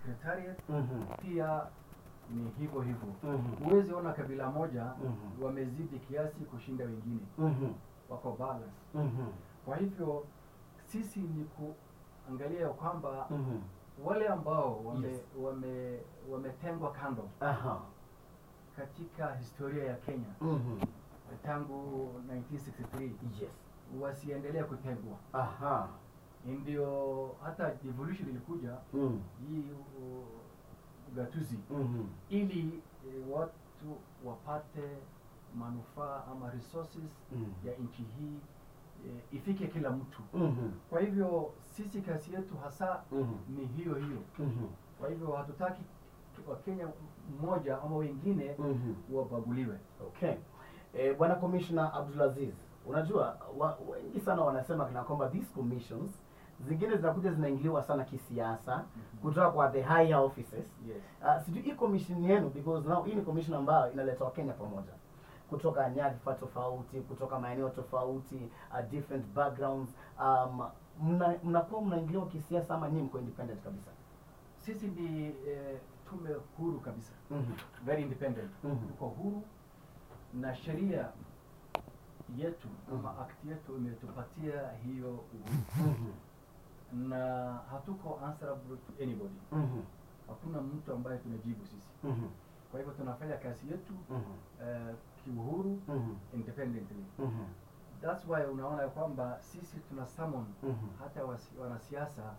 secretariat pia ni hivyo hivyo. Huwezi ona kabila moja wamezidi kiasi kushinda wengine, wako balance. Kwa hivyo sisi ni kuangalia ya kwamba wale ambao wametengwa kando katika historia ya Kenya tangu 1963 wasiendelee kutengwa. Ndio hata devolution ilikuja hii ugatuzi ili watu wapate manufaa ama resources ya nchi hii ifike kila mtu. Kwa hivyo sisi kazi yetu hasa ni hiyo hiyo. Kwa hivyo hatutaki Wakenya mmoja ama wengine wabaguliwe. Okay. Bwana Commissioner Abdulaziz, unajua wengi sana wanasema kana kwamba these commissions zingine zinakuja zinaingiliwa sana kisiasa kutoka kwa the higher offices. Sijui hii commission yenu, because now hii ni commission ambayo inaleta Wakenya pamoja kutoka nyadhifa tofauti, kutoka maeneo tofauti, different backgrounds. Mnakuwa mnaingiliwa kisiasa ama nyinyi mko independent kabisa? Sisi ni tume huru kabisa, very independent. Tuko huru na sheria yetu ama act yetu imetupatia hiyo uhuru na hatuko answerable to anybody. Hakuna mtu ambaye tunajibu sisi. Kwa hivyo tunafanya kazi yetu kiuhuru, independently. That's why unaona ya kwamba sisi tuna summon hata wanasiasa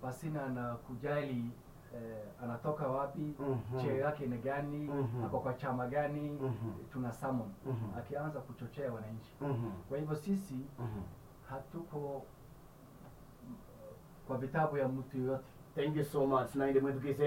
pasina na kujali anatoka wapi, cheo yake ni gani, ako kwa chama gani, tuna summon akianza kuchochea wananchi. Kwa hivyo sisi hatuko kwa vitabu ya mtu yoyote. Thank you so much. Naende mwedukise.